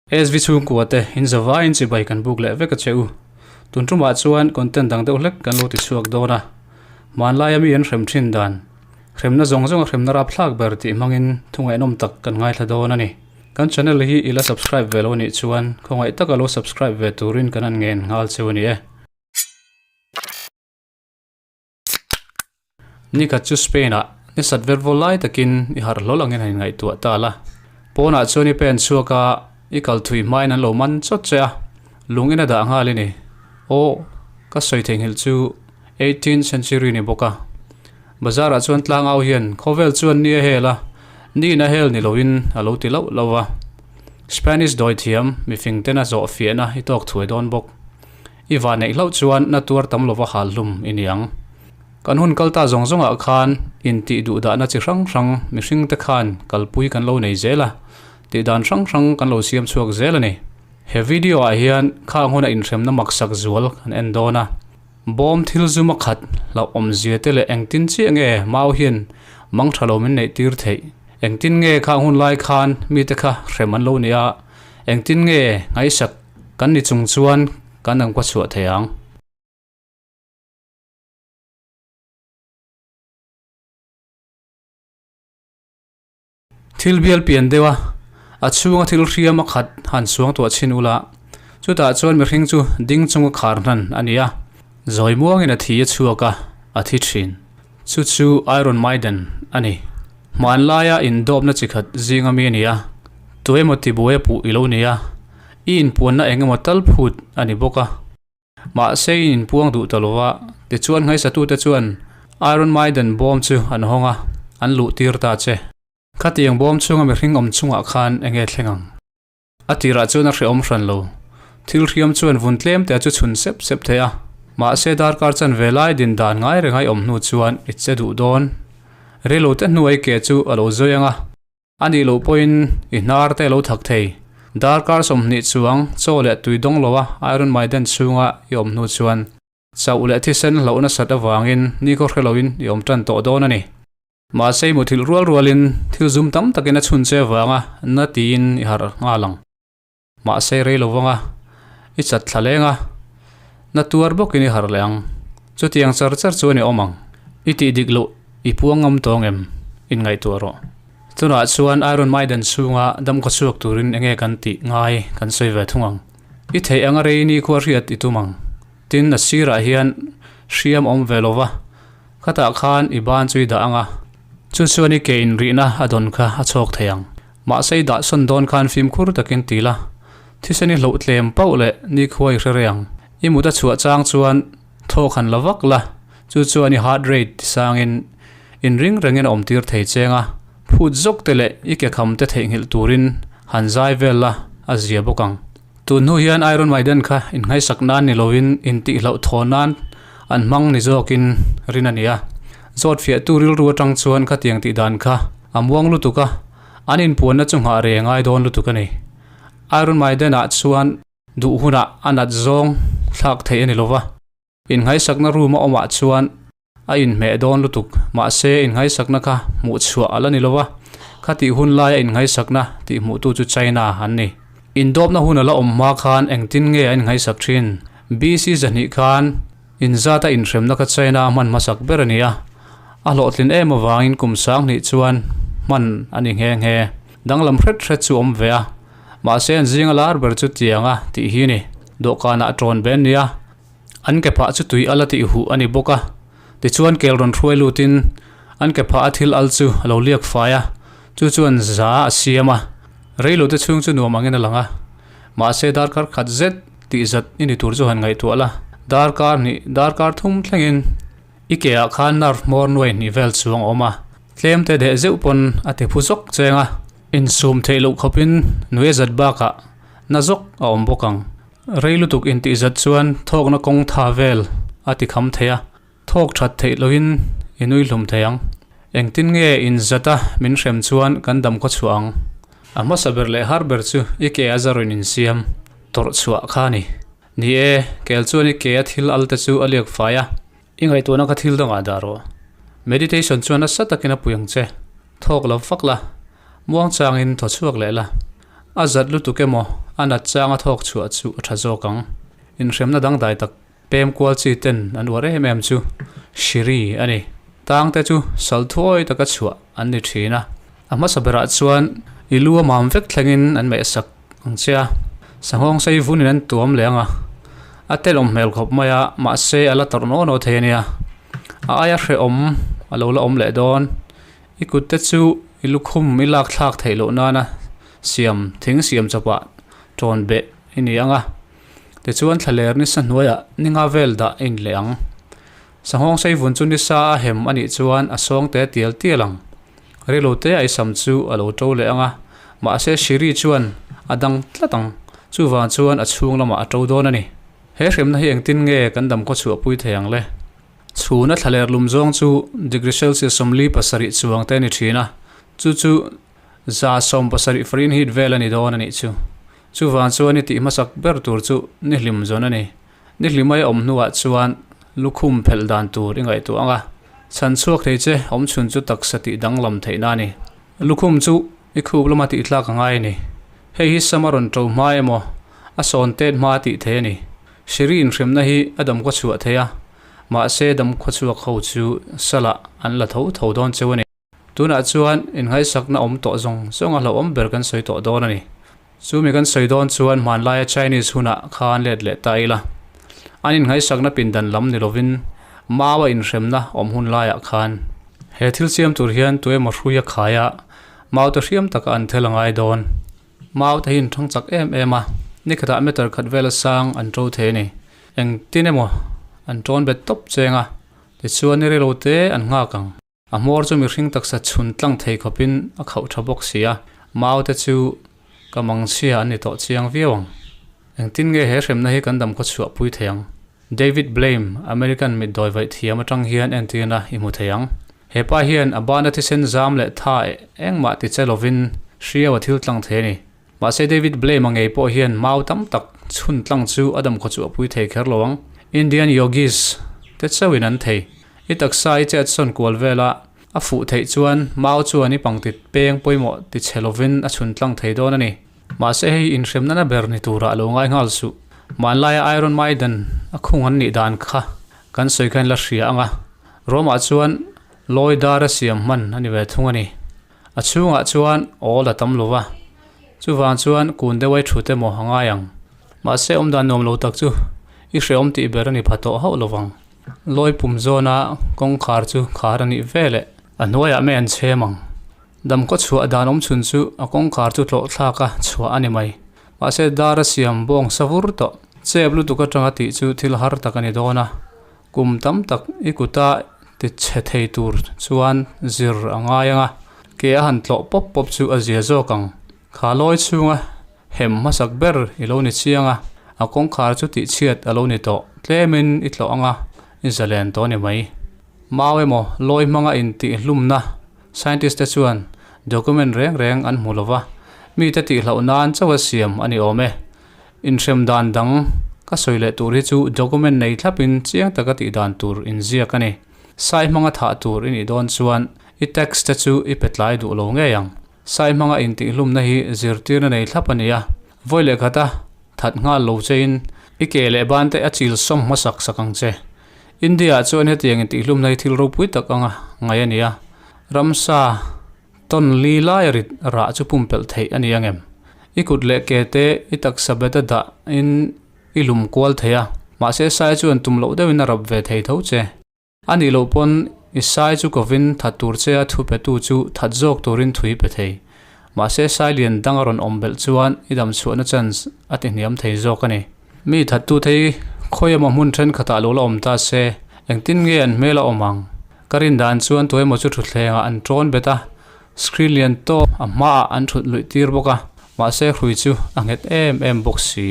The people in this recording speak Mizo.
SV chhungkua te in zavaiin chibai kan buk leh vek a che u. Tun tumah chuan content dang deuh hlek kan lo ti chhuak dawn a. Hmanlaia mi an hrem thin dan, hremna zawng zawnga hremna rapthlak ber tih hmangin thu ngaihnawm tak kan ngaithla dawn a ni. Kan channel hi i la subscribe ve lo nih chuan khawngaih taka lo subscribe ve turin kan han ngen nghal cheu a ni e. Nikhat chu Spain-ah ni sat ver vawl lai takin i harh hlawl angin han inngaihtuah ta la. Pawnah chuan i pen chhuak a, i kal thui hmain an lo man chawt che a, lung in a dah nghal i ni. Aw, ka sawi theihnghilh chu eighteenth century ni bawk a. Bazar-ah chuan tlangau hian khawvel chuan ni a hel a, niin a hel ni loin a lo ti lauh lauh va. Spanish dawithiam mifing tena zawh fiahna i tawk thuai dawn bawk. I va neih hlauh chuan na tuar tam lova hal hlum i ni ang. Kan hun kal ta zawng zawngah khan intih duh dahna chi hrang hrang mihring te khan kalpui kan lo nei zel a, tih dan hrang hrang kan lo siam chhuak zel a ni. He video ah hian khang huna inhremna maksak zual kan en dawn a, bawm thil zum a khat hlauh awmzia te leh engtin chiah nge mau hian mang tha lo min neih tir theih, engtin nge khang hun lai khan mite kha hrem an lo ni a, engtin nge ngaihsak Kan ni chung chuan kan ang chhuah thei ang. Thil bial pian deuh a, a chhunga thil hriam a khat han suang tuah chhin ula, chutah chuan mihring chu ding chunga khar hnan a ni a, zawi muangin a thi a chhuak a, a thi thin. Chu chu Iron Maiden a ni. Hmanlaia indawpna chi khat zinga mi a ni a, tuemaw tibuai a puh i lo ni a, i inpuanna eng emaw tal phut a ni bawk a. Mahse i inpuang duh ta lova, tichuan ngaihsatute chuan Iron Maiden bawm chu an hawng a, an luh tir ta che. Khatiang bawm chhunga mihring awm chungah khan enge thleng ang? A tirah chuan a hrehawm hran lo. Thil hriam chuan vun tlem te chu chhun sep sep thei a. Mahse darkar chan ve lai din dan ngai reng a i awm hnu chuan i che duh dawn. Rilo te hnuai ke chu a lo zawi ang a. A nih loh pawhin i hnar te a lo thak thei. Darkar 20 chuang chaw leh tui dawng lo a Iron Maiden chhunga i awm hnu chuan chauh leh thisen hlauh nasat avangin nikhaw hre loin i awm tan tawh dawn a ni. Mahse i muthilh rual rualin thil zum tam takin a chhun che avanga na tiin i harh nghal ang. Mahse rei lo vanga i chat thla leng a, na tuar bawkin i harh leh ang. Chutiang char char chuan i awm ang. I tih dik loh i puang ngam tawng em? Inngaihtuah rawh. Tunah chuan Iron Maiden chhunga dam khaw chhuak turin enge kan tih ngai kan sawi ve thung ang. I theih anga rei nikhua hriat i tum ang. Tin, a sirah hian hriam awm ve lova, khatah khan i ban chu i dah ang a, chu chuan i ke inrihna a dawn kha a chhawk thei ang. Mahse i dah sawn dawn khan fimkhur takin ti la, thisen i hloh tlem pauh leh nikhua i hre rei ang. I mut a chhuah chang chuan thawk han la vak la, chu chuan i heart rate tisangin inring rengin a awmtir thei cheng a, phut zawk te leh i ke kham te theihnghilh turin han zai vel la a zia bawk ang. Tun hnu hian Iron Maiden kha inngaisak nan ni lovin intihhlauh thaw nan an hmang ni zawkin rin a ni a. Zawt fiahtu rilru atang chuan khatiang tih dan kha a muang lutuk a, an inpuanna chu nghah rei a ngai dawn lutuk a ni. Iron Maiden-ah chuan duh hunah a nat zawng thlak theih a ni lova, inngaisakna room a awmah chuan A inhmeh dawn lutuk, mahse inngaisakna kha hmuh chhuah a la ni lo a, khatih hun laia inngaisakna tih hmuhtu chu China an ni. Indawpna hun a la awm hma khan engtin nge a inngaisak thin? BC zahnih khan inzata inhremna kha China a hman hmasak ber a ni a, a hlawhtlin em avangin kum 2000 chuan hman a ni nghe nghe. Danglam hret hret chu awm ve a, mahse an zinga lar ber chu tianga tih hi a ni. Dawhkanah tawn ve an ni a. An ke phah chu tui al a tih huh a ni bawk a, tichuan kel rawn hruai lutin an ke phah a thil al chu a lo liak fai a, chu chuan za a siam a, reilote chhung chu nuam angin a lang a, mahse darkar khat zet tih zat i ni tur chu han ngaihtuah la, darkar hnih, darkar thum thlengin i ke ah khan nerve hmawr nuai hnih vel chuang a awm a, tlem te deh zeuh pawn a ti phu zawk cheng a, insum theih loh khawpin nui a zat bakah na zawk a awm bawk ang. Rei lutuk intih zat chuan thawkna kawng tha vel a ti kham thei a, thawk that theih lohin i nui hlum thei ang. Engtin nge inzat a min hrem chuan kan dam khaw chhuah ang? A hmasa ber leh har ber chu i ke a zaruin insiam tawrh chhuah kha a ni. Ni e, kel chuan i ke a thil al te chu a liak fai a, i ngaihtuahna kha thil dangah dah rawh. Meditation chuan nasa takin a pui ang che. Thawk lo fak la, muangchangin thaw chhuak leh la. A zat lutuk emaw, A nat changa thawk chhuah chu a tha zawk ang. Inhremna dangdai tak pem kual chi ten an uar em em chu Shiri a ni. Tang te chu sal thuawi taka chhuah an ni thin a. A hmasa berah chuan i lu a mam vek thlengin an mehsak ang che a. Sanghawng sei vunin an tuam leh ang a. A telawm hmel khawp mai a, mahse a la tawrh naw naw thei a nia. A aia hrehawm a lo la awm leh dawn. I kut te chu i lukhum i lak thlak theih loh nana siam thing siam chawpah tawn beh i ni ang a. Tichuan thlaler nisa hnuaiah ni nga vel dah i in leh ang. Sanghawng sei vun chu nisa a hem a nih chuan a sawng te tial tial ang. Rilo te a i sam chu a lo to leh ang a, mahse Shiri chuan a dang tlat ang. Chuvang chuan a chhung lamah a to dawn a ni. He hremna hi engtin nge kan dam khawchhuah pui thei ang le? Chhuna thlaler lum zawng chu degree Celsius 47 chuang te a ni thin a, chu chu 170 Fahrenheit vel a ni dawn a nih chu. Chuvang chuan i tih hmasak ber tur chu ni hlim zawn a ni. Ni hlimai awm hnuah chuan lukhum phelh dan tur i ngaihtuah ang a, chhan chhuak thei che awm chhun chu taksa tih danglam theihna a ni. Lukhum chu i khup lama tih tlak a ngai a ni. Hei hi sam a rawn to hma emaw a sawn tet hma tih thei a ni. Siri inhremna hi a dam khaw chhuah thei a, mahse dam khaw chhuak ho chu salah an la tho tho dawn cheu a ni. Tunah chuan inngaihsakna awm tawh zawng zawng a hlauhawm ber kan sawi tawh dawn a ni. Chu mi kan sawi dawn chuan hmanlaia Chinese hunah khan let leh ta ila. An inngaihsakna pindan lam ni lovin Mao-a inhremna awm hun laiah khan he thil siam tur hian tuemaw hrui a khai a, Mao te hriam taka an thel a ngai dawn. Mau te hi an thang chak em em a, nikhatah meter khat vela sang an to thei a ni. Engtin emaw an tawn bet tawp cheng a, tichuan ni rilo te an nghak ang. A hmawr chu mihring taksa chhun tlang thei khawpin a khauh tha bawk si a, mau te chu ka mangchhia an ni tawh chiang viau ang. Engtin nge he hremna hi kan dam khaw chhuah pui thei ang? David Blame, American mitdawi vaih thiam atang hian entirna i hmu thei ang. He pa hian a bana thisen zam leh tha engmah ti che lovin hriau a thil tlang thei a ni. Mahse David Blame a ngei pawh hian mau tam tak chhun tlang chu a damkhaw chu a pui thei kher lo ang. Indian yogis te chauhin an thei. I taksa i chet sawn kual vela a fuh theih chuan mau chuan i pangtit peng pawimawh ti che lovin a chhun tlang thei dawn a ni. Mahse hei inhremna na ber ni turah a lo ngai nghal suh. Hmanlaia Iron Maiden a khung an nih dan kha kan sawi khan la hria ang a, Rome-ah chuan lawi dar a siam hman a ni ve thung a ni. A chhungah chuan awl a tam lo va, chuvang chuan kun deuh ai thut emaw a ngai ang. Mahse awmdan nuam lo tak chu i hrehawm tih ber a ni pha tawh hauh lo vang. Lawi pum zawna kawngkhar chu khar a nih veleh a hnuaiah mei an chhem ang. Damkaw chhuah dan awm chhun chu a kawngkhar chu tlawh thlak a chhuah a ni mai. Mahse dar a siam bawng sa vur tawh. Chep lutuk atanga tih chu thil har tak a ni dawn a. Kum tam tak i kuta ti chhe thei tur chuan zir a ngai ang a. Ke a han tlawh pawp pawp chu a zia zawk ang. Kha lawi chhunga hem hmasak ber i lo ni chiang a, a kawngkhar chu tihchhiat a lo ni tawh. Tlemin i tlawh ang a, i zalen tawh a ni mai. Mau emaw lawi hmanga intihhlumna Scientist te chuan document reng reng an hmu lova, mite tihhlauh nan chauha siam a ni awm e. Inhrem dan dang ka sawi leh tur hi chu document nei thlapin chiang taka tih dan tur inziak a ni. Sai hmanga thah tur i nih dawn chuan i tax te chu i pe tlai duh lo ngei ang. Sai hmanga intihhlumna hi zirtirna nei thlap a ni a, vawi leh khata that nghal lo chein i ke leh ban te a chil sawm hmasak sak ang che. India ah chuan hetiang intihhlumna hi thil ropui tak anga ngaih a ni a, ramsa tawn li lai rit rah chu pumpelh theih a ni ang em? I kut leh ke te i taksa bet a dah in i lum kual thei a, mahse sai chuan tum loh deuhin a rap ve thei tho che. A nih loh pawn i sai chu kovin that tur che a thu pe tu chu that zawk turin thui pe thei. Mahse sai lian dang a rawn awm belh chuan i dam chhuahna chance a ti hniam thei zawk a ni. Mi thattu thei khawi emaw hmun thenkhatah lo la awm ta se, engtin nge an hmel a awm ang? Ka rin dan chuan tuemaw chu thutthlengah an tawn bet a, screen lian tawk a hmaah an thut luih tir bawk a, mahse hrui chu a nghet em em bawk si.